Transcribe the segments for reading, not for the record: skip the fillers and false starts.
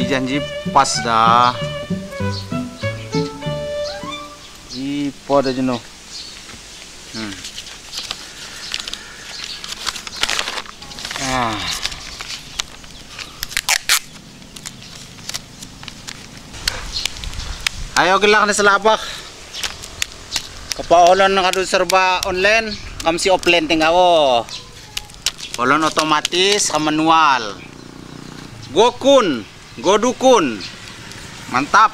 Janji pas dah. Ipo dah jenuh. Ah. Ayo gelak ni selabak. Kepaolon kadu serba online, kam si offline tinggawo. Olon otomatis ke manual. Gokun, godukun. Mantap.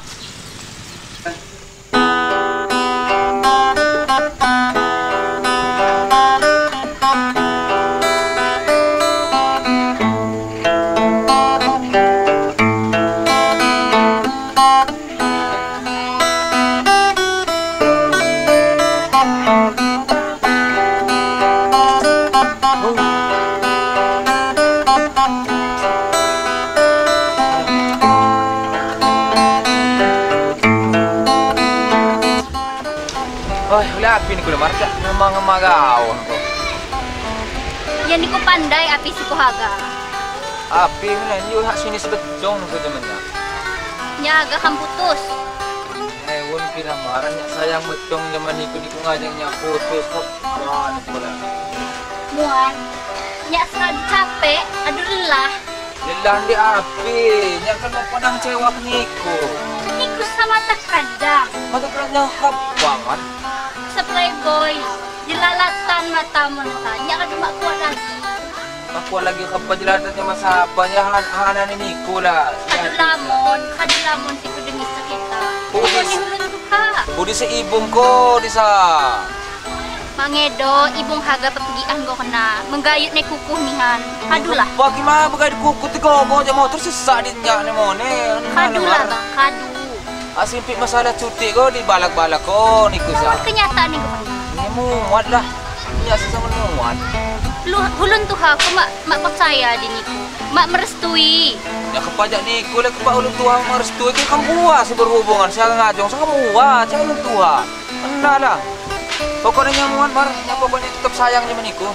Api ni kula marca memang magaw ko. Yan ni ko pandai api si haga. Api na niyo hak sini sebetong ko temannya. Nya aga kam putus. Eh won kira marahnya sayang betong zaman niku niku ngajangnya putus kok. Wah pula. Muan. Nya sekali capek, aduh lelah. Lelah di api, nya kan mau pandang cewek niku. Niku sama mata keranjang. Mata keranjang hap banget. Playboy, jelalatan mata mentah, nya kan mak kuat lagi. Mak kuat lagi apa jelalatannya masa apa nya hanan ini kula. Kadu lamon siku demi sakita. Budi seibung ko disa. Mangedo ibung haga pepegian go kena, menggayut ne kukuh nihan. Kadulah. Bagi mah begayut kuku tiga go jam motor sesak di nyak ne mone. Kadulah bang, kadu. Asimpik masalah cuti ko di balak-balak ko niku sa. Kenyataan niku kan. Ni muat lah. Nya sesama muat. Hulun tuh aku mak percaya di niku. Mak merestui. Ya kepajak niku lah kepak ulun tuha merestui ki kamu buah si berhubungan saya ngajong saya kamu buah saya ulun tuha. Enggak lah. Pokoknya muat mar, nya pokoknya tetap sayang sama niku.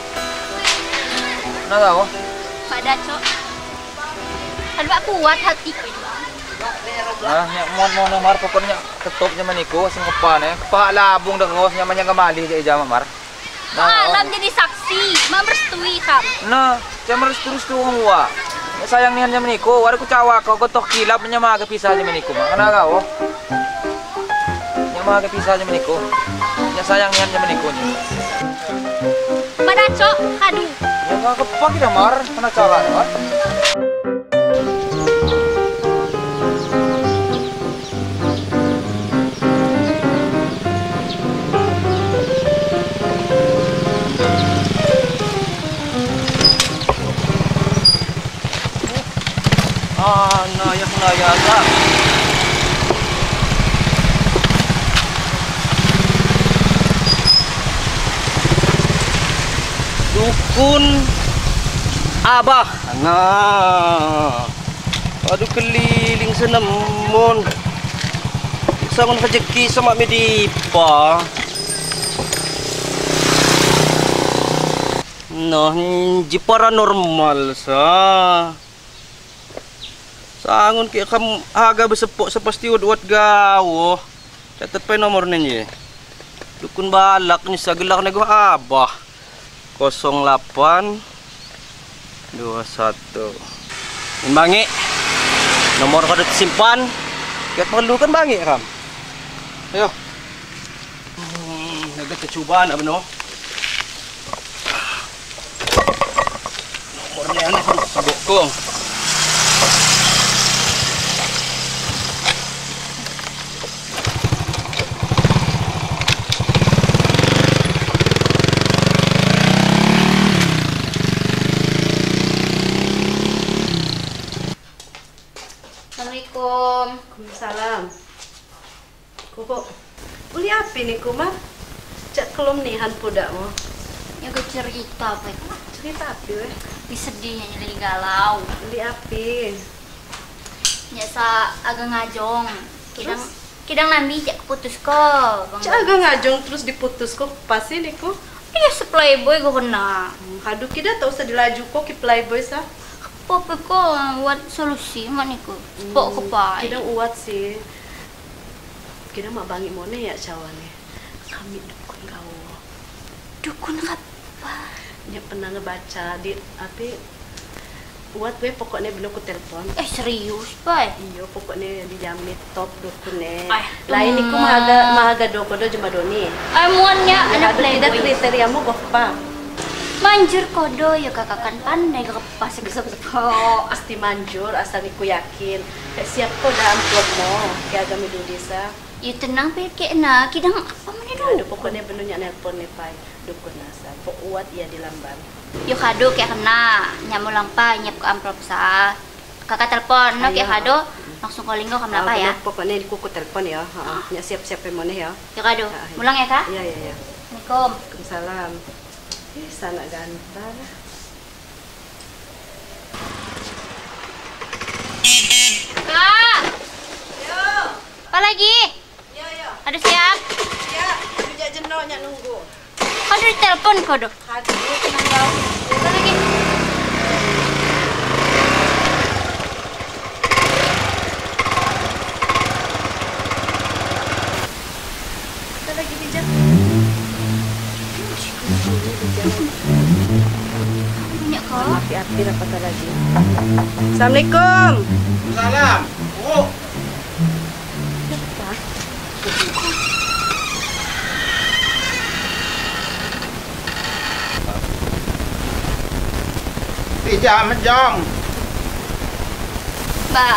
Nah tahu. Pak Daco. Aduh aku kuat hatiku. Ah, nya muat mau nomor pokoknya ketup nyaman niku sing kepane. Kepak labung dah kos nyaman yang kembali aja jama mar. Nah, alam jadi saksi, mak merestui kam. Nah, saya merestui wong wa. Sayang nihan nyaman niku, waru ku cawa kau gotok kilap nyama agak pisah nyaman niku. Mak kana kau. Nyama agak pisah nyaman niku. Nya sayang nihan nyaman niku nya. Pada cok, kadu. Ya kepak kita mar, kana cara mar. Ah, nayak nayaga. Dukun Abah. Nah. Aduh keliling senemon. Sangon rezeki sama medipa. Nah, ji paranormal sa. Sangun ki kam aga besepok sepasti wat gawo. Catat pe nomor ni. Dukun balak ni sagelak nego Abah. 08 21. Bangi. Nomor kode simpan. Kat perlu kan bangi kam. Ayo. Naga cobaan apa no? Nomornya aneh sebokong. Assalamualaikum. Waalaikumsalam. Koko, uli api nih kuma? Cak kelom nihan pudakmu. Ya gue cerita apa itu? Cerita api weh. Sedihnya nyeli galau. Uli api. Ya sa agak ngajong. Kidang kidang nambi cak putus ko. Cak agak ngajong terus diputus kok pasti nih ku. Iya se playboy gue kena. Aduh kida tak usah dilaju kok ki playboy sa. Apa ko buat solusi mak niku? Sepok kepai. Kidang uat sih. Kidang mak bangi mone ya cawane. Kami dukun kau. Dukun apa? Nya pernah ngebaca di api uat we pokoknya bener ku telepon. Serius pai? Iyo pokoknya dijamin top dukune. Lain niku mahaga dokodo jema doni. Muannya anak playboy. Tidak kriteriamu gopa. Manjur kodo ya kakak kan pandai kepas sepok. Pasti manjur asal niku yakin. Kayak siap kok dah amplopmu kayak agak midu desa. Ya tenang peke na kidang apa mana dulu. Aduh pokoknya bener nyak nelpon nih pai dukun nasa. Pok uat ia di lamban. Yo kado kayak kena nyamu lampa nyap ke amplop sa. Kakak telepon no kayak kado langsung calling kau kamu apa ya? Pokoknya niku ku telepon ya. Nyak siap-siap mana ya. Yo kado. Mulang ya kak? Iya iya iya. Assalamualaikum. Waalaikumsalam. Sana gantar. Kak. Yo. Apa lagi? Yo yo. Aduh siap. Siap. Bijak jenok nyak nunggu. Kau di telepon kau doh. Aduh, tenang kau. Apa lagi? Kita lagi bijak. Banyak kok. Api-api rapat lagi. Assalamualaikum. Salam. Oh. Siapa? Tidak menjong. Ba.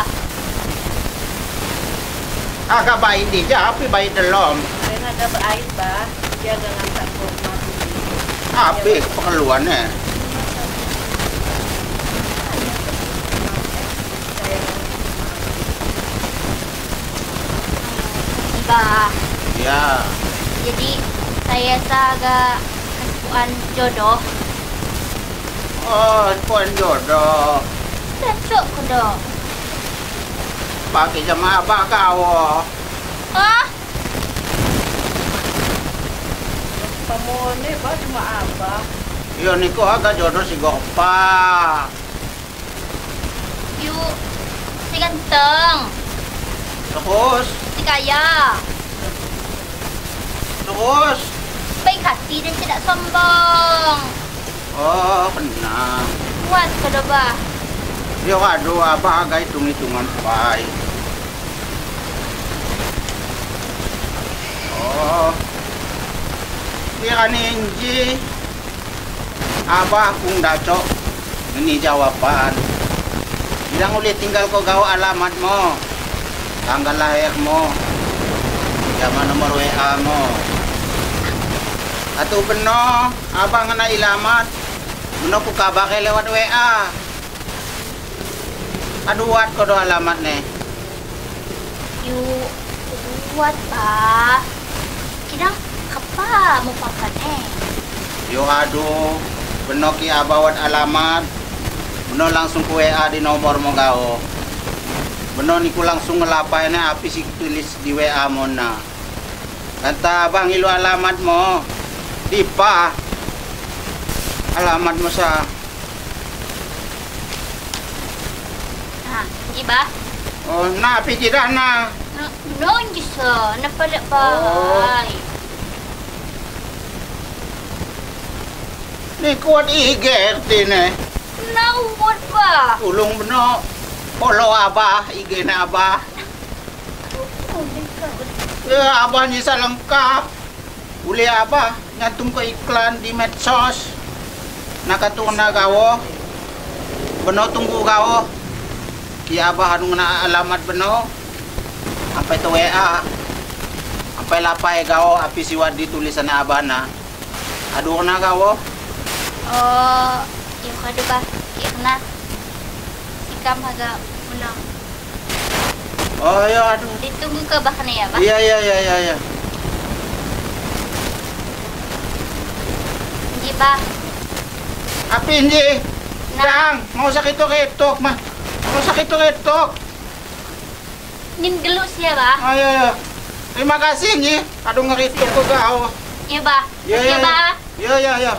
Agak baik dia, api baik dalam. Saya agak berair, Ba. Dia agak ngantar kurma. Api keperluannya. Ba. Ya. Jadi saya agak kesepuan jodoh. Oh, kesepuan jodoh. Cocok kodo. Pakai sama abah kau. Ah. Pamone ba cuma abah. Yo niku agak jodoh si gopa. Yuk, si ganteng. Terus? Si kaya. Terus? Baik hati dan tidak sombong. Oh, kena. Kuat kodo bah. Yo aduh abah agak hitung-hitungan baik. Oh. Kira ninji abah kung dacok ini jawaban. Bilang boleh tinggal kau gawa alamat mo, tanggal lahir mo, zaman nomor WA mo. Atau beno abah ngena ilamat, beno ku kabare lewat WA. Aduh wat kau do alamat nih. Yuk, buat pak. Kidang apa mau pakan Yo aduh, beno ki abawat alamat, beno langsung ku WA di nomor mo gao. Beno niku langsung ngelapainnya api sih tulis di WA mona. Kata abang ilu alamat mo, dipa alamat mo sa. Nah, iba. Oh, nah api tidak nah. No, jisa, napada pai. Ni kuat IG tine. Nawat ba? Ulung beno. Follow abah, IG na abah. Ya, abah nyisa lengkap. Uli abah nyantum ke iklan di medsos. Nakatung na gawo. Beno tunggu gawo. Ki abah anu ngena alamat beno. Sampai to WA. Sampai lapai gawo api siwat di tulisan abah na. Aduh na gawo. Oh, ya kado ba? Kira sikam agak menang. Oh ya aduh. Ditunggu ke bahkan ya, Pak? Iya iya iya iya iya. Nji, Pak. Api nji? Nah. Dang, mau sakit ketok mah. Mau sakit ketok. Nin gelus ya, Pak? Oh iya iya. Terima kasih nji. Aduh ngerituk ke kau. Iya, Pak. Iya iya. Pak. Iya iya iya.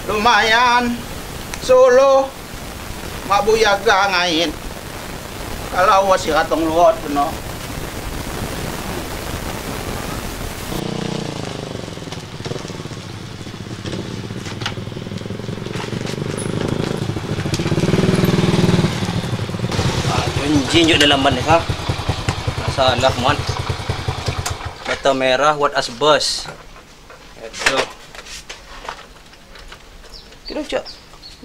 Lumayan. Solo. Mak buyaga ngait. Kalau wasi katong luot no. Jinjuk dalam ban ni ha. Salah man. Bata merah wat asbes. Itu. Kira cak.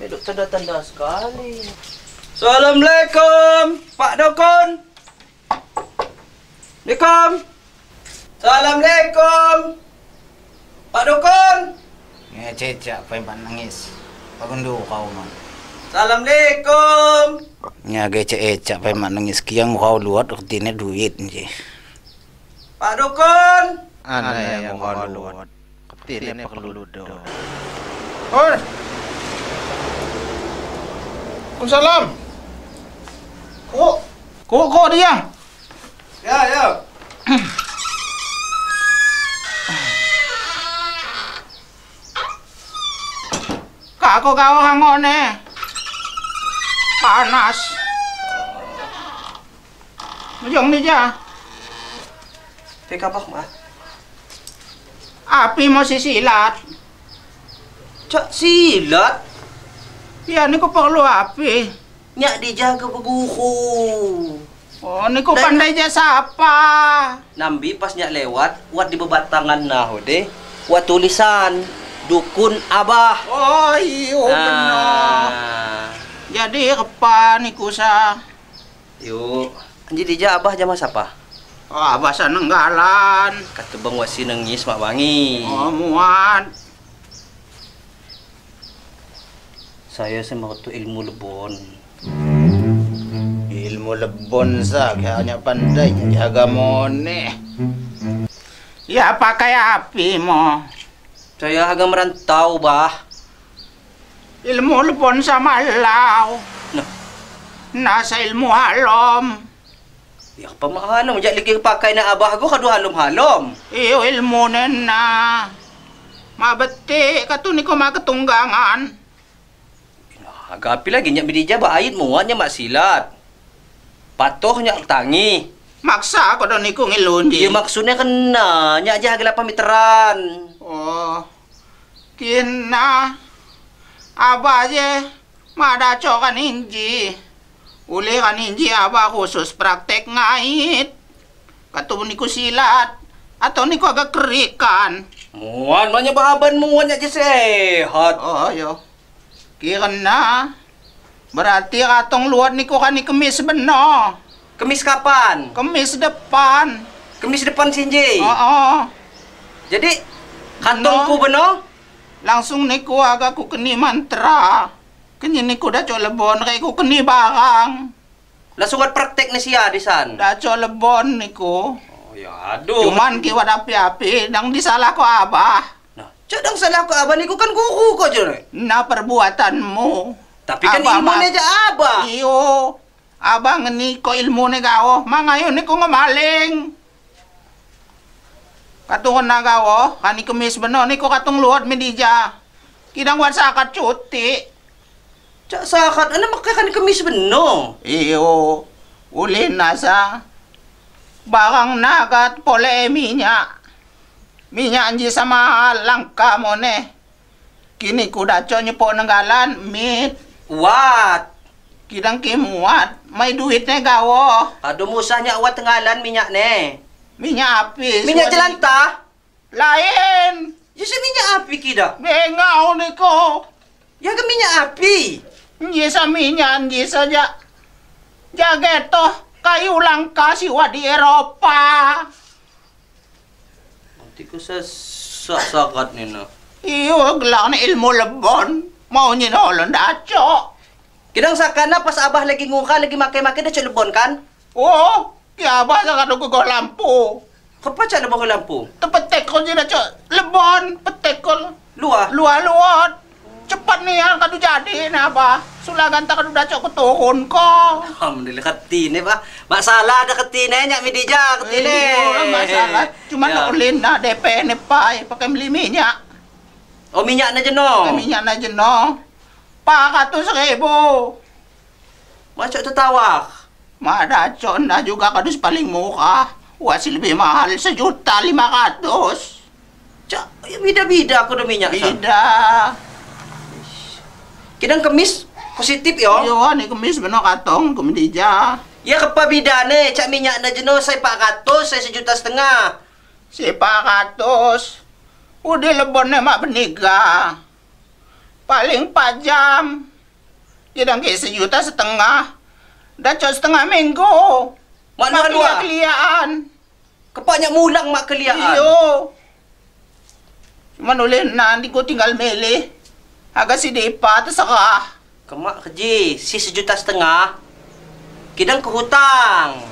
Medok tanda-tanda sekali. Assalamualaikum, Pak Dukun. Assalamualaikum. Assalamualaikum. Pak Dukun. Ngececak pai nangis. Pagundu kau man. Assalamualaikum. Nya gece-ecak pai mak nangis kiang kau luat rtine duit nje. Pak Dukun. Ana yang kau luat. Rtine perlu do. Oi. Waalaikumsalam. Kok dia? Ya, ya. Kak aku kau hangone. Panas. Mejong ni ja. Pek apa mah? Api mau silat. Cak silat? Ya niku perlu api. Nyak dijaga beguhu. Oh niku pandai jasa apa? Nambi pas nyak lewat, wat di bebatangan nah deh. Wat tulisan dukun abah. Oh iyo benar. Jadi kepan niku sa. Yuk, anji dija abah jama siapa? Oh abah sa nenggalan. Kata bang wasi nengis mak bangi. Oh muat. Saya sama tu ilmu lebon. Ilmu lebon sa kayaknya pandai jaga mone. Ya pakai api mo. Saya agak merantau bah. Ilmu lebon sama lau. Nah, nasa ilmu halom. Ya apa mahalom? Jak lagi pakai nak abah aku kadu halom-halom. Iyo ilmu nena. Mabete katu niko ma ketunggangan. Agak api lagi nyak bidija ba ait muatnya mak silat. Patuh nyak tangi. Maksa aku dah niku ngilun ji. Ya maksudnya kena nyak aja agak 8 meteran. Oh. Kina abah je madaco kan inji. Ule kan inji abah khusus praktek ngait. Katu niku silat atau niku agak kerikan. Muan banyak bahaban muan nyak je sehat. Oh yo. Kira berarti katong luat niku kan kemis beno. Kemis kapan? Kemis depan. Kemis depan sinji. Oh. Jadi kantongku beno langsung niku agak ku keni mantra. Keni niku dah cok lebon kayak ku keni barang. Langsung buat praktek nih sia di san. Dah cok lebon niku. Oh ya aduh. Cuman ki wad api-api dang disalah ko abah. Nah, cok dang salah ko abah niku kan guru ko je. Nah perbuatanmu. Tapi kan ilmu ni aja abah. Iyo. Abah ngeni ko ilmu ni gao. Mangayo ni ko ngemaling. Katungan na gao, kani kemis beno ni ko katung luot midija. Kidang wat sakat cuti. Cak sakat, ano maka kani kemis beno? Iyo. Ulin nasa. Barang nagat pole minyak. Minyak anji sama langka mo ne. Kini ku daco nyepok nenggalan mit. Wat. Kidang kimuat, may duit ne gawo. Aduh musahnya wat tenggalan minyak ne. Minyak api. Minyak jelantah? Lain. Ya se minyak api kida. Bengau niko. Ya ke minyak api. Nji sa minyak nji saja. Jageto kayu langka siwa di Eropa. Nanti ku sesak-sakat ni na. Iyo, gelak ni ilmu lebon. Mau nyinolon daco. Kidang sakana pas abah lagi ngungka, lagi make-make dah cak lebon kan? Oh, ki abah sakan go lampu. Kepa cak lebon ke lampu? Tepetek ko je dah cak lebon, petek ko. Luah? Luah luat. Cepat nih yang kadu jadi ni abah. Sulagan tak kadu dah cak keturun ko. Alhamdulillah ketine pak. Masalah ada ketine nyak midija ketine. Iya, masalah. Cuman ya. Ulin dah DP ni pai pakai beli minyak. Oh minyak na jeno. Minyak na jeno. 400.000. Macok tertawar. Madacok na juga kadus paling murah. Wasi lebih mahal 1.500.000. Cak, beda-beda aku dah minyak. Beda. Kidang kemis positif yo. Yo, ni kemis benar katong kemidija. Ya kepa bidane, cak minyak na jeno saya 400, saya 1,5 juta. Si 400. Udah lebonnya mak beniga. Paling 4 jam. Kidang ke 1,5 juta. Dah cok setengah minggu. Mak luar keliaan. Kepaknya mulang mak keliaan. Iyo. Cuman oleh nanti ku tinggal milih. Agak si Depa terserah. Kemak kerja, si 1,5 juta. Kidang ke hutang.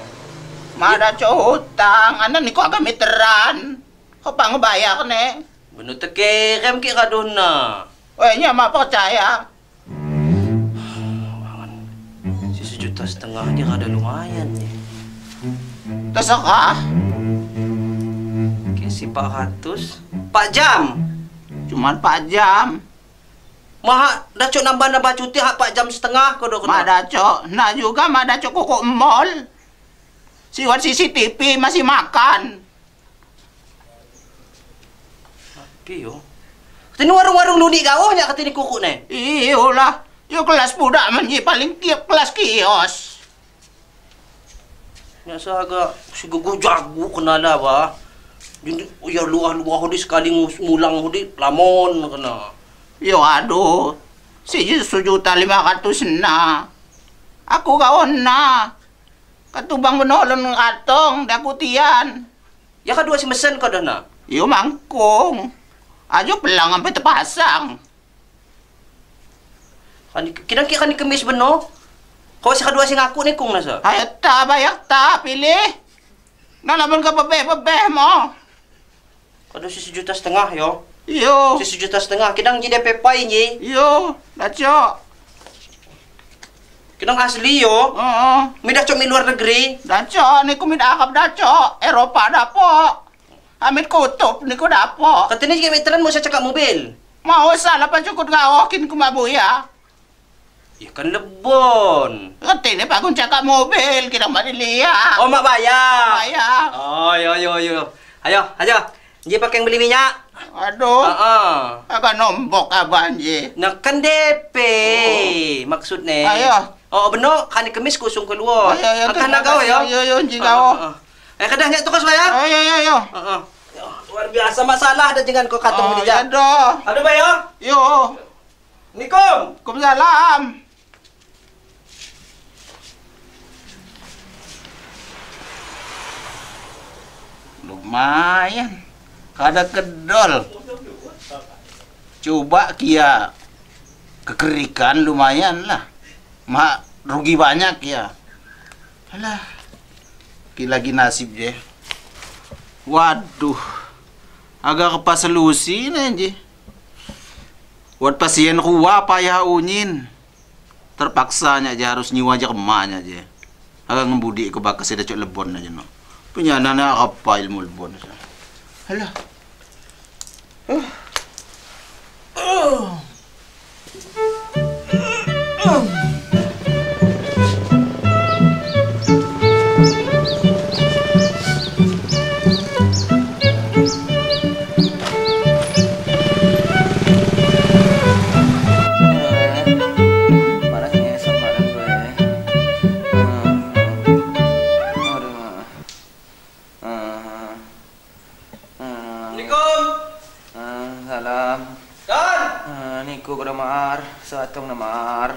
Mana cok hutang, anak ni ku agak meteran. Kau pang bayar ne. Benar terkerem ke kadona. Weh, nya mak percaya. Si 1,5 juta dia ada lumayan ni. Terserah. Okey, si 400. 4 jam. Cuman 4 jam. Maha dah cok nambah-nambah cuti hak 4,5 jam kau dah kena. Mak dah cok, nak juga mak dah cok kokok mall. Siwat CCTV masih makan. Tapi yo. Kata ni warung-warung lunik gawah nyak kata ni kokok ni. Iyolah. Yo kelas budak menji paling tiap kelas kios. Nyak saya agak seguguh jago kenal lah bah. Ya luah-luah hodi sekali mulang hodi lamon kena. Yo aduh, si 1,500.000 na. Aku kawan na. Katubang menolong katong dakutian. Ya kadua si mesen kau dah na. Yo mangkung. Ajo pelang sampai terpasang. Kidang kira ni kemis beno. Kau si kadua si ngaku ni kung nasa. Ayo ta bayar ta pilih. Nah lamun ke bebeh-bebeh mo. Kadua si 1,5 juta yo. Yo. Si 1,5 juta. Kidang jadi pepai ni. Yo, dacok. Kidang asli yo. Heeh. Mi dacok mi luar negeri. Dacok ni ku mi Arab dacok, Eropa dapok. Amit kutub ni ku dapok. Katanya jika veteran mau saya cakap mobil. Mau salah pan cukup gawokin ku mabuya. Ya kan lebon. Katanya pak cakap mobil kidang mari lihat. Oh mak bayar. Bayar. Oh yo yo yo. Ayo, ayo. Dia pakai yang beli minyak. Aduh. Agak nombok abang je. Nah kan DP oh. Maksudnya. Ayo. Oh benar kan kemis kusung keluar. Ayo ayo. Akan nak kau ya. Ayo ayo ji kau. Eh kadang nyak tukar bayar. Ayo ayo ayo. Luar biasa masalah dah dengan kau katong beli jam. Aduh. Aduh bayar. Yo. Nikom. Waalaikumsalam. Lumayan. Kada kedol. Coba kia kekerikan lumayan lah. Mak rugi banyak ya. Alah. Ki lagi nasib je. Waduh. Agak kepas solusi nih je. Buat pasien kuwa payah unyin. Terpaksanya aja harus nyiwa aja kemanya je. Agak ngembudi ke bakas ada cok lebon aja no. Punya anak apa ilmu lebon. Alah. Satong namar.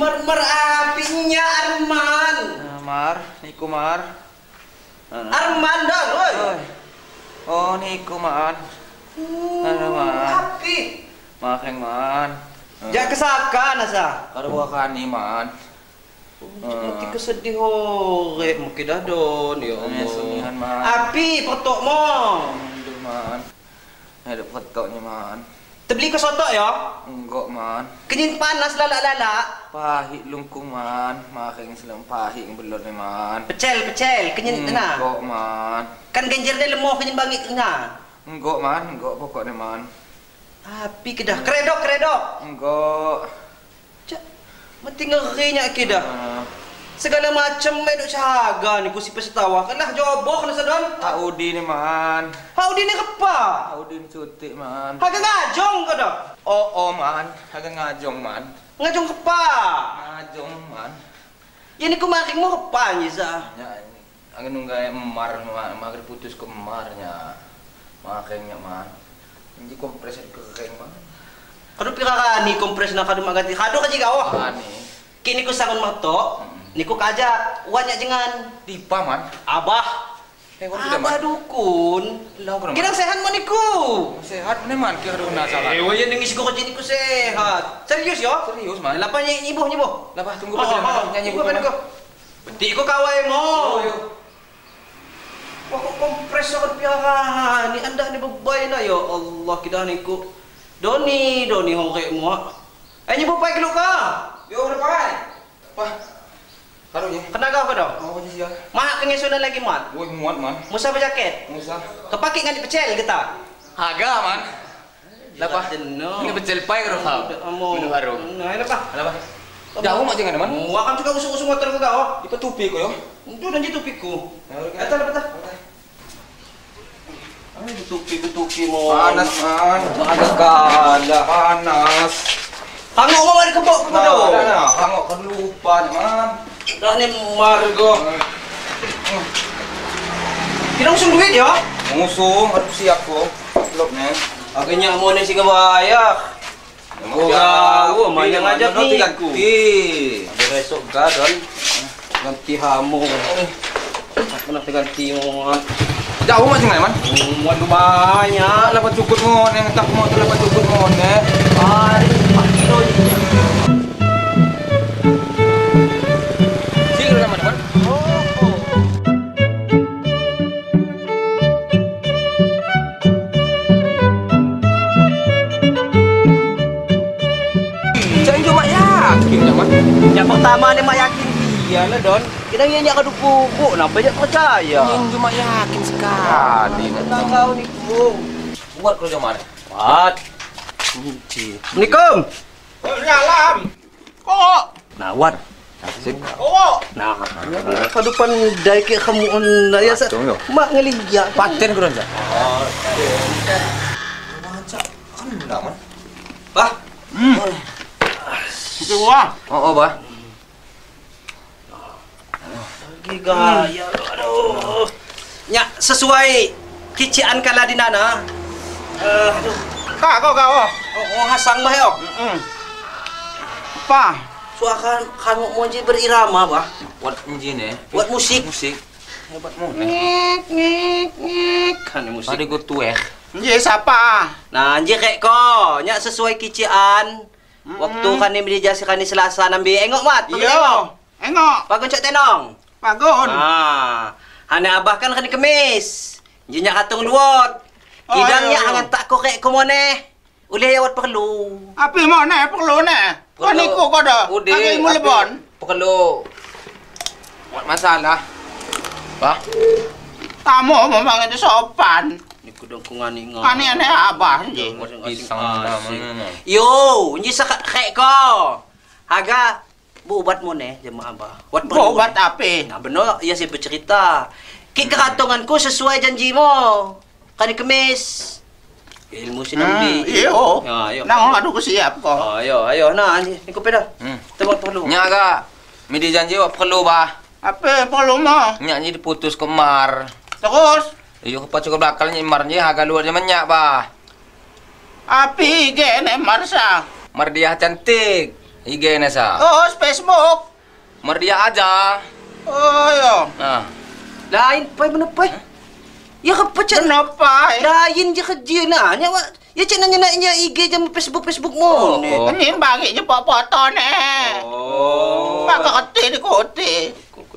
Mermer apinya Arman. Mar, niku mar. Arman dah, oi. Oh, niku man. Arman. Api. Makeng man. Jak kesaka nasa. Kada bukan ni man. Mati kesedih hore, mungkin dah don ya Allah. Man. Api potok mo. Aduh man. Ada potoknya man. Terbeli ke sotok ya? Enggak man. Kenyit panas lalak-lalak. Pahit lungkung man. Making selam pahit belot ni man. Pecel, pecel. Kenyit kena. Enggak man. Kan genjer dia lemah kenyit bangit kena. Enggak man, enggak pokoknya man. Api kedah, kredok. Enggak. Cak, mati ngerinya kedah. Segala macam main duk cahaga ni ku si pesetawa. Kalah joboh kena sadon. Hak Udi ni man. Hak Udi ni kepa? Hak Udi ni cutik man. Haga ngajong kau dah? Oh man, haga ngajong man. Ngajong kepa? Ngajong man. Ya ni ku maring mu kepa ni sa. Ya, angin nunggai emar man, mager putus ke emarnya. Makanya man. Ini kompresor kering man. Kadu pirarani kompres na kadu maganti. Kadu kaji gawa. Ani. Kini ku sangun matok. Niku kajak, wanyak jangan. Tipa man. Abah. Abah dukun. Kira sehat man niku. Sehat man man kira dukun salah. Wayan nangis ku kaji niku sehat. Serius yo? Serius man. Lapa nyibuh nyibuh. Lapa tunggu pas nyanyi buh niku. Betik ku kawai mo. Wah kok kompres aku piara ni anda ni bebay na ya Allah kita niku. Doni hongre mo. Nyibuh pai keluk ka? Yo udah pai. Apa? Karunya. Kena kau kau? Oh, iya. Mak kengesunan lagi muat. Woi muat man. Musa berjaket. Musa. Kepake ngan dipecel kita. Haga man. Lapa? Ini pecel pai kau kau. Minum harum. Nah, lapa? Lapa? Jauh mak jangan man. Wah, kan juga usung-usung motor kau kau. Di tupi kau yo. Itu dan tupiku. Eta lapa ta? Ay, tupi mo. Panas man. Agak kalah. Panas. Hangok mau ada kebok kau tu. Nah, hangok kau lupa man. Dah ni margo. Kira usung duit ya? Ngusung, harus siap kok. Bloknya. Akhirnya mau ni sih kebayak. Oh, main ngajak ni. Ada besok gadon. Ganti hamu. Aku nak ganti mo. Jauh macam mana man? Muat banyak. Lapan cukup mo, yang tak mo tu lapan cukup mo ne. Hari 4 kilo je. Yang pertama ni mak yakin dia lah Don. Kita ni nyak kadu pupuk, kenapa jak percaya? Ini cuma yakin sekali. Tenang kau ni ku. Buat kerja mana? Buat. Assalamualaikum. Waalaikumsalam. Kok? Nah, wat. Sip. Oh. Nah, kadu pandai ke kamu ya. Mak ngeliyak. Paten kurang jak. Macam kan man. Bah. Wah. Oh, bah. Lagi gaya, aduh. Nyak sesuai kician kala di nana. Aduh. Kak kau kau. Oh, hasang bah yo. Apa? Suakan kamu mau jadi berirama bah. Buat engine eh. Buat musik. Musik. Hebat mu. Ngek ngek ngek. Kan musik. Ada go tueh. Nje siapa? Nah, nje kek ko. Nyak sesuai kician. Waktu kan ni beli jasa kan ni Selasa nambi engok mat. Iyo. Engok. Pagon cok tenong. Pagon. Ah. Hana abah kan kan Kemis. Jinya katung luot. Kidangnya hangan tak korek ko moneh. Ulih yawat perlu. Api moneh perlu ne. Ko niku ko dah. Agi mulebon. Perlu. Buat masalah. Bah. Tamu memang itu sopan. Niku dong ku ngani ngani. Ani aneh abah nje. Yo, nje sak ko. Haga buat moneh jemaah abah. Buat buat api. Nah benar ya saya bercerita. Ki keratonganku sesuai janjimu. Kani Kemis. Ilmu sinambi. Iyo. Nang aduh ku siap kok. Ayo, ayo nah niku peda. Tebak perlu. Nya ga. Midi janji wak perlu bah. Apa perlu mo? Nyak ni diputus kemar. Terus? Iyo kepa cukup belakang ni marnya haga luar menyak bah. Api IG ne marsa. Mardiah cantik. IG ne sa. Oh, Facebook. Mardiah aja. Oh, yo. Nah. Lain pai mana pai? Ya kepa cak kenapa? Lain je kerja nah. Nyak ya cak nanya nak IG jam Facebook mo. Oh, ini bagi je foto ne. Oh. Pak keti di koti.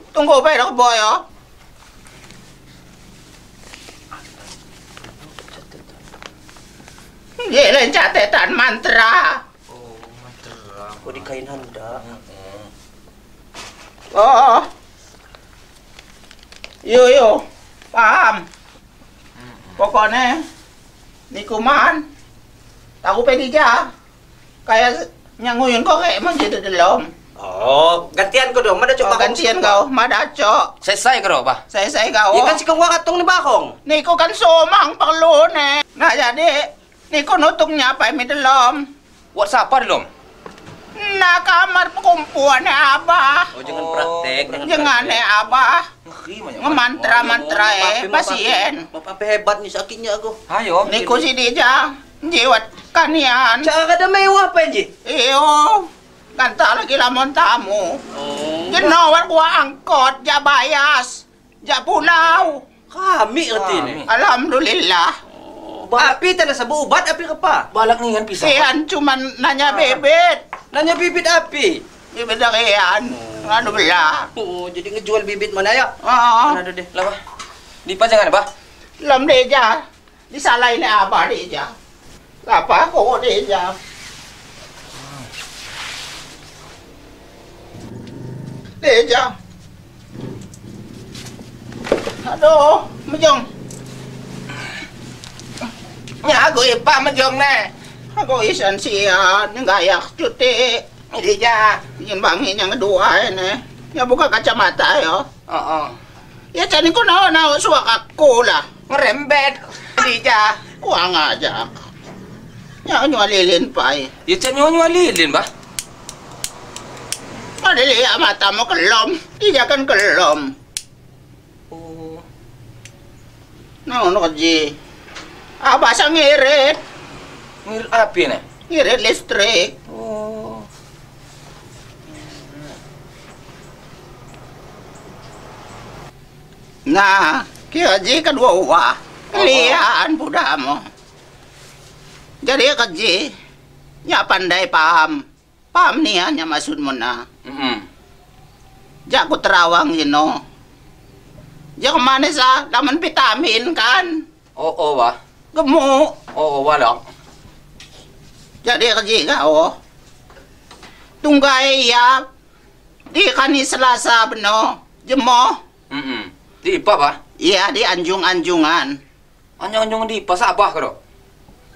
Tunggu pai dah boy yo. Ye lain catatan mantra. Oh, mantra. Kok di kain handa. Oh. Yo yo. Paham. Pokoknya Nikuman. Tahu pedija. Kayak nyanguyun kok kayak emang jadi delom. Oh, gantian kau dong, mada cok. Oh, gantian kau, mada cok. Selesai kau bah. Selesai kau. Ya kan si kau katong ni bakong. Niku kan somang perlu ne. Nah jadi niku nutuknya apa mi delom. Buat siapa delom? Nah kamar perkumpulan abah. Oh jangan praktek, jangan ne abah. Ngemantra-mantra pasien. Bapak hebat nih sakitnya aku. Ayo. Niku si Dija, jiwat kanian. Cara ada mewah apa ji? Iyo. Kanta lagi lamun tamu. Oh. Jenawar gua angkot, ja bayas, ja pulau. Kami erti ni. Alhamdulillah. Oh. Api tak ada sabu ubat api apa? Balak ni kan pisang. Ian cuman nanya bibit. Nanya bibit api. Bibit dari Ian. Ngadu belah. Oh, jadi ngejual bibit mana ya? Oh. Mana deh. Lah bah. Di jangan bah. Lam deja. Disalahin abah deja. Apa kok deja? Deja. Aduh, mejong. Ya aku ipa mejong ne. Aku isan sian gayak cuti. Deja, ingin bangin yang kedua ini. Ya buka kacamata yo. Heeh. Ya cani ku naon suak aku lah. Ngerembet. Deja, kurang aja. Ya nyual lilin pai. Ya cani nyual lilin bah. Ada lihat matamu kelom, dia kan kelom. Oh. Nah, ono kerja. Apa sang ngirit? Ngirit api nih? Ngirit listrik. Oh. Nah, kerja kan wah, keliaan budamu. Jadi kerja, ya pandai paham. Paham nih hanya maksudmu nah. Jak aku terawang you know. Jak kemana sah? Laman vitamin kan? Oh oh wah. Gemuk. Oh oh wah dong. Jadi kerja kau. Tunggai ya. Di kani Selasa beno. Jemoh. Di IPA bah? Iya di anjung-anjungan. Anjung-anjungan di IPA sabah kau?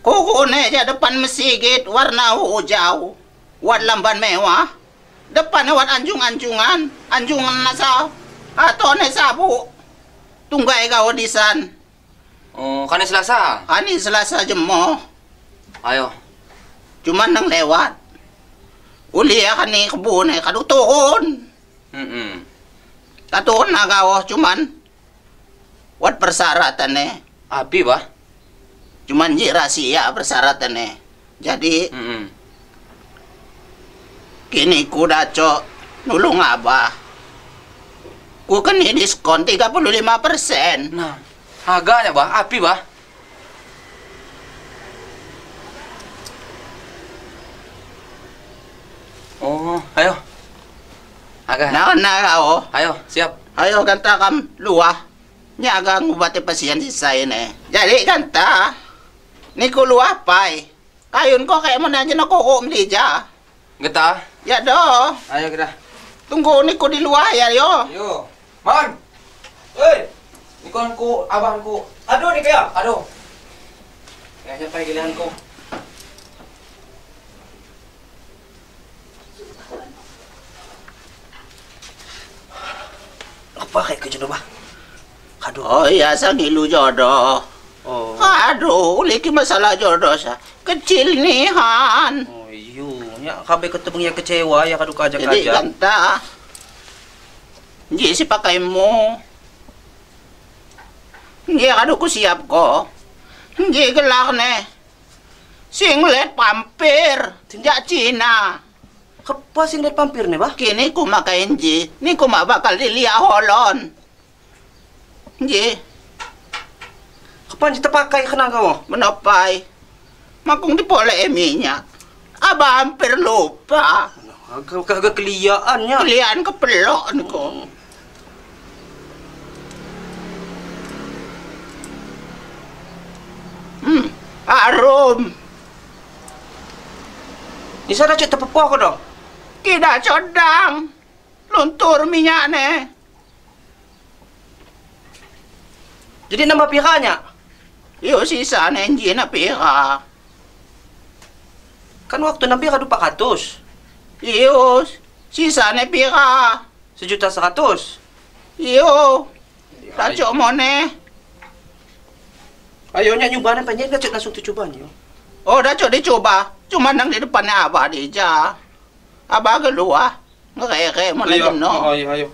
Kuku ne depan masjid warna hijau. Wat lamban mewah. Depannya wat anjung-anjungan. Anjungan nasa. Atau ne sabu. Tunggai kau di san. Oh, kani Selasa? Kani Selasa jemoh. Ayo. Cuman nang lewat. Uli ya kani kebun eh kadu turun. Katurun na kau cuman wat persyaratan eh. Api bah? Cuman ji rahasia persyaratan eh. Jadi kini ku dacok nulung abah. Ku kena diskon 35%. Nah, harganya bah, api bah. Oh, ayo. Agak. Nah, nah kau. Ayo, siap. Ayo kanta kam luah. Nyaga ngubati pasien sisa ini. Jadi kanta, niku luah pai. Kayun kok kayak mana aja nak kok melija. Getah? Ya doh. Ayo kita. Tunggu niku di luar ya yo. Yo. Man. Hei. Niku anku, abangku. Aduh nih kayak. Aduh. Ya sampai giliranku. Apa kayak kejodoh bah? Aduh. Oh iya, sangilu jodoh. Oh. Aduh, lagi masalah jodoh sa. Kecil nih han. Oh iyo, ya kabeh ketemu yang kecewa ya kadu kajak-kajak. Jadi ganta. Nji si pakaimu. Nji kadu ku siap ko. Nji gelak ne. Singlet pampir, jak Cina. Kepa singlet pampir nih bah? Kini ku makai nji, ni ku mak bakal dilihat holon. Nji. Kepa nji terpakai kena kau? Menopai. Makung dipoleh minyak. Abah hampir lupa. Agak keliaannya. Keliaan kepelok niko. Harum. Ni sada cek terpepuah kau dong? Tidak codang. Luntur minyak ne. Jadi nambah piranya? Yo sisa nenji na pira. Kan waktu nabi kadu 400. Iyo, sisa ne pira. 1.100.000. Iyo. Racok mone. Ayo nyak nyoba nan panjen dacok langsung dicoba nyo. Oh, dacok dicoba. Cuma nang di depannya abah dija. Abah keluar. Ngerere mana jeno. Ayo, ayo.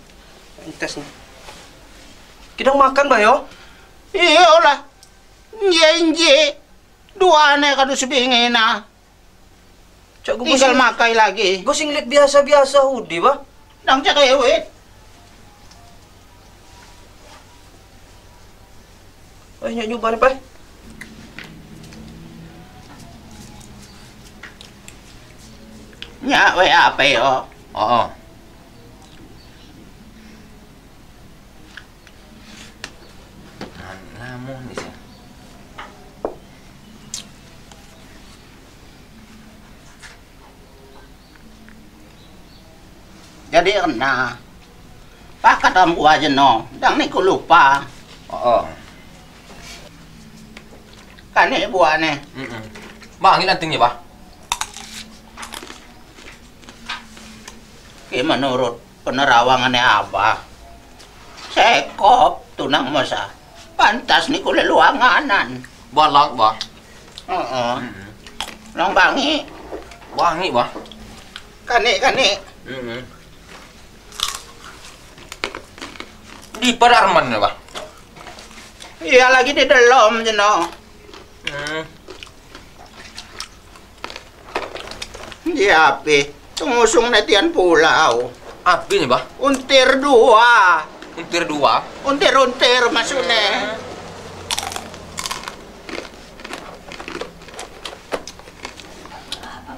Tes nih. Kita makan bah yo. Iyo lah. Nje dua ane kadu sebingina. Cak tinggal makai lagi. Gue sing lihat biasa-biasa hudi bah. Nang cerewet. Eh nyak nyoba nih pak. Nyak we apa yo? Oh. Namun di sini. Jadi kena. Pakat am gua jeno, dang ni ku lupa. Oh. Kan ni buah ni. Heeh. Bang, lantingnya, Bah. Ki menurut penerawangannya Abah. Sekop tunang masa. Pantas ni ku leluanganan. Balak, Bah. Heeh. Nang bangi. Bangi, Bah. Kani. Heeh. Di Pararman ya, Pak? Iya, lagi di dalam jeno. Dia api, tungusung netian pulau. Api nih, Pak? Untir dua. Untir dua? Untir-untir maksudnya.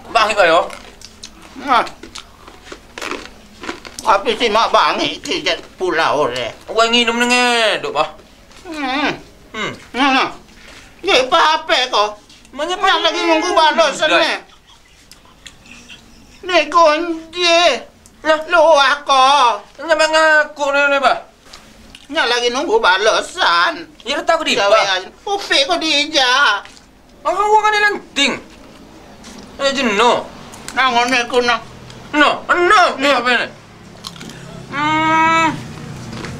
Bangi kayo? Nah. Api si mak bangi ki pulau le. Wah nginum nenge, dok, Pak. Nah. Ye apa kok? Menyepang lagi nunggu balasan ne. Ni kunci. Lah, luah kok. Nyampe ngaku ne, Pak. Nya lagi nunggu balasan. Ya tak aku di, Pak. Upi ko dija. Aku kan lanting. Eh jeno. Nah ngone ku nah. No, no, ni apa ni?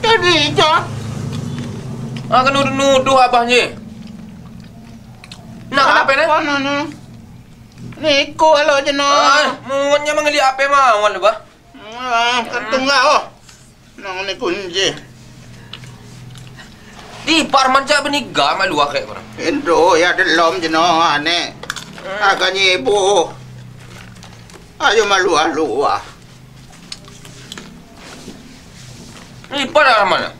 Jadi ja. Ah kena nuduh abahnya. Nak kenapa ni? No. Niku alo jeno. Ah, muannya mangeli ape mawon bah. Ah, ketungga oh. Nang ni kunci. Di parman cak beniga malu akek korang. Endo ya delom jeno ane. Agak nyibu. Ayo malu alu ah. Ni pada mana?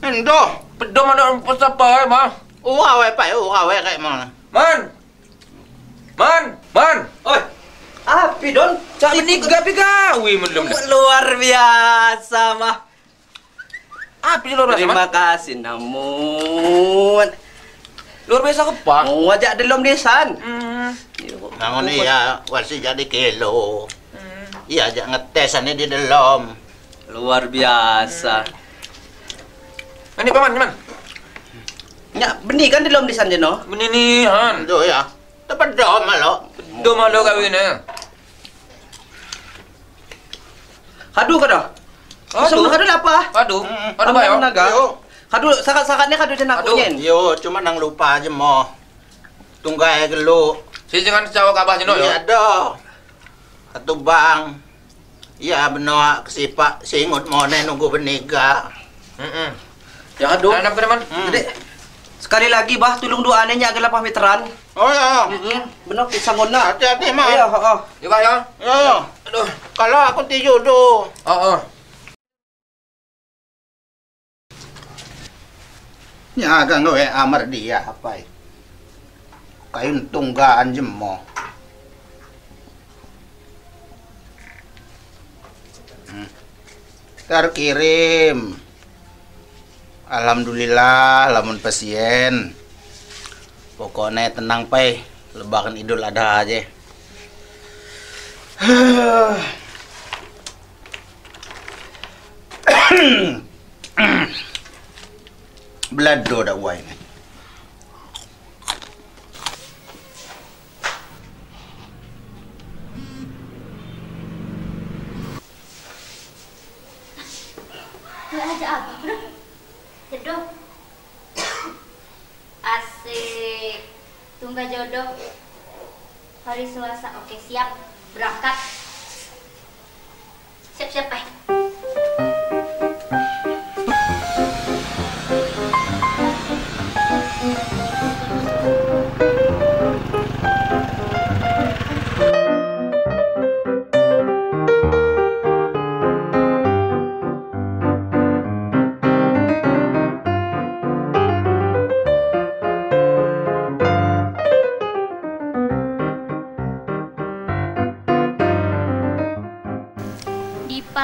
Endo. Pedom ada apa mah? Uawe pak, uawe kayak mana? Man. Oi. Api don. Cak beniga piga. Wih belum. Luar biasa mah. Api luar biasa. Terima kasih namun. Luar biasa kepak. Mau ajak delom desan. Namun iya, wasi jadi kilo. Iya, ajak ngetes ini di dalam. Luar biasa. Ini paman, paman. Ya, benih kan delom desan jeno. Benih nih, han. Tuh ya. Tepat dom malo. Dom malo kau ini. Kadu kau dah. Kadu. Kadu apa? Kadu. Kadu bayo. Kadu sakat-sakatnya kadu jenak kunyen. Yo, cuma nang lupa aja mo. Tunggai gelu. Si jangan cawak abah jeno yo. Iya doh. Ketubang. Iya benoa kesipak singut mone nunggu beniga. Ya kadu. Nanam ke depan. Jadi sekali lagi bah tulung doanya nya agar lapah meteran. Oh ya. Benar sangona. Hati-hati mah. Iya, heeh. Ya bah ya. Iya. Aduh. Kalau aku tidur tuh. Heeh. Nya agak ngewe amar dia apa? Kayun tunggaan jemo. Terkirim. Alhamdulillah lamun pasien. Pokoknya tenang pai, lebaran Idul Adha aja. Belado dah wai ni. Enggak aja abah, udah. Jodoh. Asik. Tunggu jodoh. Hari Selasa, oke siap. Berangkat. Siap-siap, eh.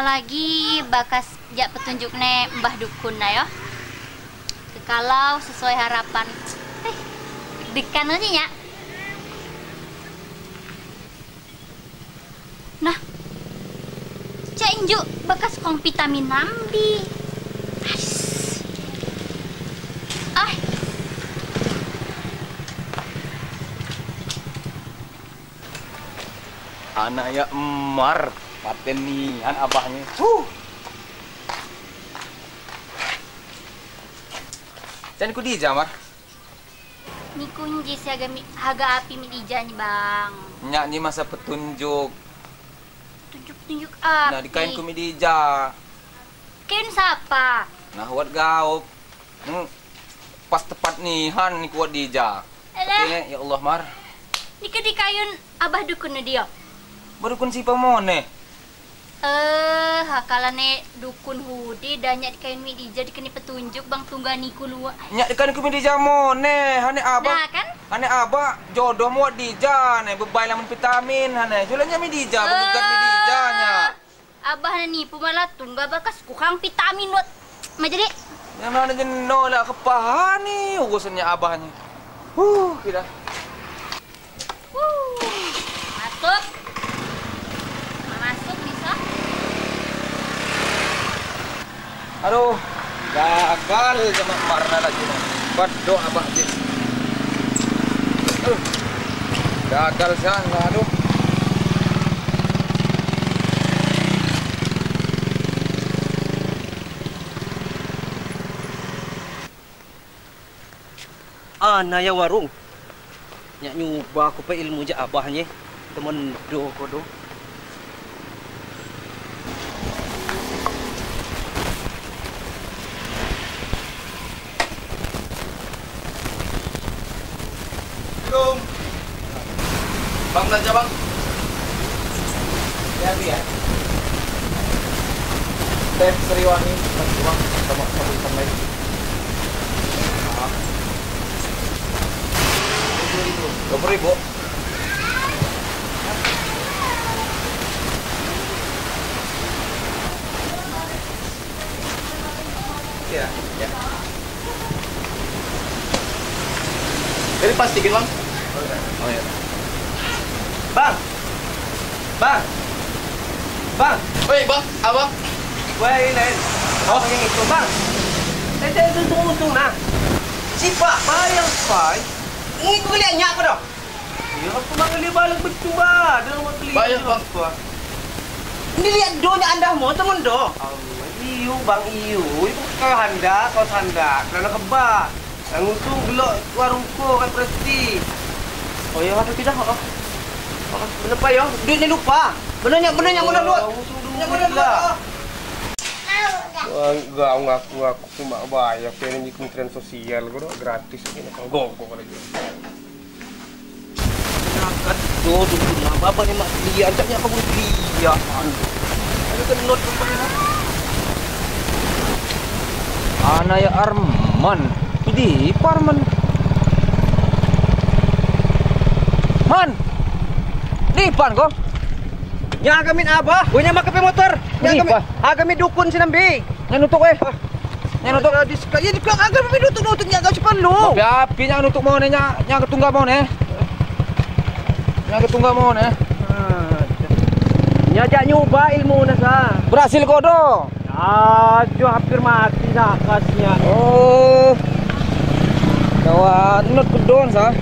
Lagi bakas jak petunjuk ne Mbah Dukun na yo. Kalau sesuai harapan. Dekan aja nya. Nah. Cak injuk bakas kong vitamin nambi. Ah. Anak ya emar. Paten nian abahnya. Jangan ku dija, Mar. Niku nji siaga haga api mi dija nih, Bang. Nyak ni masa petunjuk. Tunjuk-tunjuk api. Nah, dikain ku mi dija. Kain siapa? Nah, wat gaup. Pas tepat nihan niku wat dija. Alah. Ya Allah, Mar. Niku dikayun abah dukun dia. Badukun siapa mone? Hakalane dukun hudi dan nyak dikain mi dija dikeni petunjuk bang tungga niku luak. Nyak dikain ku mi dija mone, hane abah. Nah kan? Hane abah jodoh muat dija ne bebai lamun vitamin hane. Julanya mi dija begugat mi dija nya. Abah nipu malah tungga bakas kurang vitamin wat. Ma jadi. Yang mana jeno lah kepahani urusannya abahnya. Kita. Masuk. Masuk bisa. Aduh, gagal sama Marna lagi. Berdoa abah je. Aduh, gagal sah, aduh. Ana ya warung. Nyak nyuba aku pe ilmu je abahnya. Temen do kodo. Bang belanja bang. Ya ya. Teh Sriwangi, bang sama sabun sunlight. 20.000. Ya, ya. Jadi pastikan bang. Oh ya. Bang. Bang. Bang. Woi, bang, abang. Woi, ini. Oh, yang itu, Bang. Saya untung-untung nah. Si Pak bayang pai. Ini ku lihat nyak ko dah. Ya, aku manggil balik betul bah. Dia mau beli. Bayang, Bang. Ini lihat donya anda mau temen do. Allah, iyo bang iyo. Itu kau handa, kau sanda. Kerana kebak. Yang untung gelok warungku kan presti. Oh ya, atau tidak? Oh. Oh, bener pa yo. Duitnya lupa. Benernya, benernya mana lu? Benernya mana lu? Wah, enggak ngaku-ngaku cuma bayar kayaknya di Kementerian Sosial gua gratis ini kan gogo lagi. Nakat do dulu nah bapak ni mak dia ancaknya apa pun dia. Ada kan not rupanya. Ana ya Arman. Ini Parman. Man. Dipan kok. Nya kami abah, gua nya make motor. Nya kami, kami dukun sinambi. Nya nutuk eh. Nya nutuk. Ya di kami nutuk-nutuk nya gak cepat lu. Api nya nutuk mau nya nya ketungga mau ne. Nya ketungga mau ne. Nya jak nyoba ilmu nasa. Berhasil kodo. Aduh hampir mati nakasnya. Oh. Kawan nut kedon sa.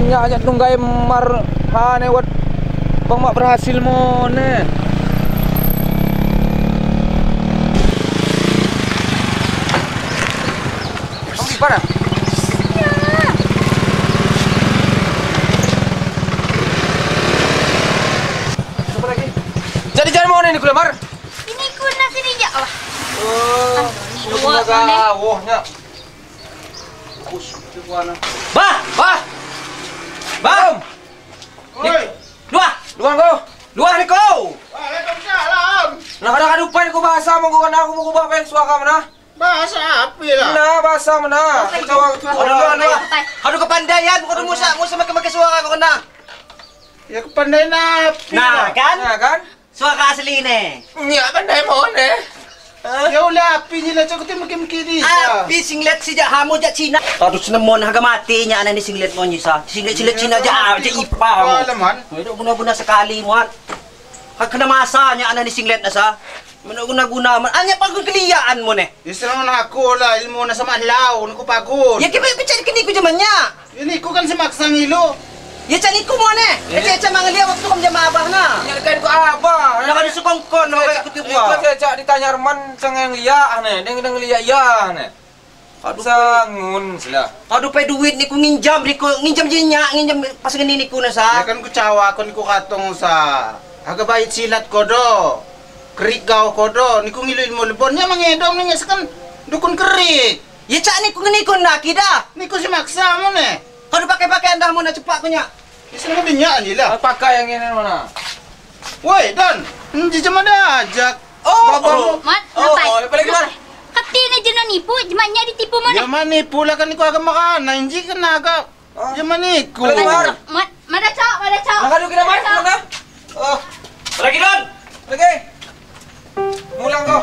Nya nya tunggai mar hane wat bang mak berhasil mo ne. Gawuhnya. Bah, bah. Bang. Oi. Luah, luah kau. Luah ni kau. Waalaikumsalam. Nah, kadang-kadang upai ku bahasa mau kau aku mau kubah pen suara mana? Bahasa apa lah? Nah, bahasa mana? Aduh kepandaian, bukan musa makai suara kau kena. Ya kepandaian apa? Nah kan? Nah kan? Suara asli ni. Ya pandai mon eh. Ya ulah api ni lah cakap tu makin kiri. Api singlet sejak hamu jak Cina. Aduh senemon harga mati nya anak ni singlet mon nyisa. Singlet Cina jak jak ipa. Alaman. Itu guna-guna sekali muat. Hak kena masanya anak ni singlet nasa. Mana guna-guna man. Anya pagun keliaan mo ne. Islam aku lah ilmu na sama lau ku pagun. Ya kita cari kini ku zamannya. Ini ku kan semaksa ngilu. Ya cari ku mo ne. Ya cari mangalia waktu kam jama abah na. Ya kan ku abah. Nak ada sukongkon nak ku tipu. Iku cak ditanya Arman sangang liya ne, deng deng liya ya ne. Aduh sangun sila. Aduh pe duit ni ku nginjam ni ku nginjam jinya nginjam pasangan ni ku na sa. Ya kan ku cawa kon ku katong sa. Haga bait silat kodo. Kerik gau kodo, niku ngilu ilmu lebonnya mengedong nih kan dukun kerik. Ya cak niku niku nak kida. Niku si maksa mo ne. Kalau pakai-pakai anda mau nak cepat punya. Di sana banyak aja lah. Pakai yang ini mana? Woi Dan, di mana ajak? Oh, mat, oh, balik mana? Kati ni jenuh nipu, jemaknya ditipu mana? Ya mana nipu lah kan niku agak makan, inji kena agak. Ya mana niku? Mat, mana cak, mana cak? Makan dulu kita mana? Oh, lagi Don, lagi. Mulang kau.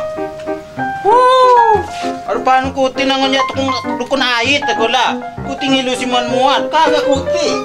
Wuh. Arupan kuti nangonya tukung dukun ait aku lah. Kuti ngilu simuan muat, kagak kuti.